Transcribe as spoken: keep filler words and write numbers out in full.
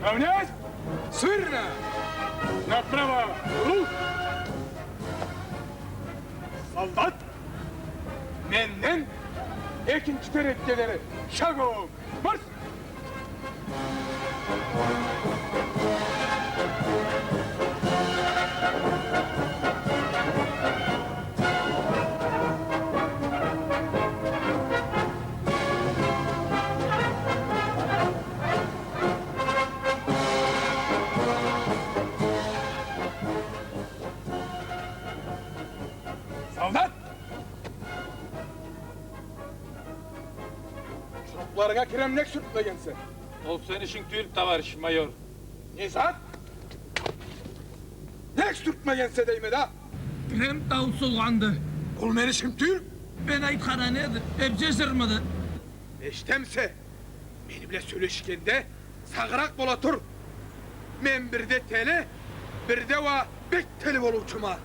Равняйсь! Смирно! Направо! Руль! Солдат! Менден экинчи терекге дери шагом! Марш! Солдат! Джурукъларынга кирем, нек сюртмегенсе? Ол сени ишинг тюйюл, товарищ майор. Не зат? Нек сюртмегенсе дейме да? Кирем, таусулгъанды. Ол мени ишим тюйюл. Мен айтханым эди, эбже джырмыды. Эшитемсе, мени бла сёлешгенде сагъыракъ бола тур. Мен бирде тели, бирде уа бек тели болуучума.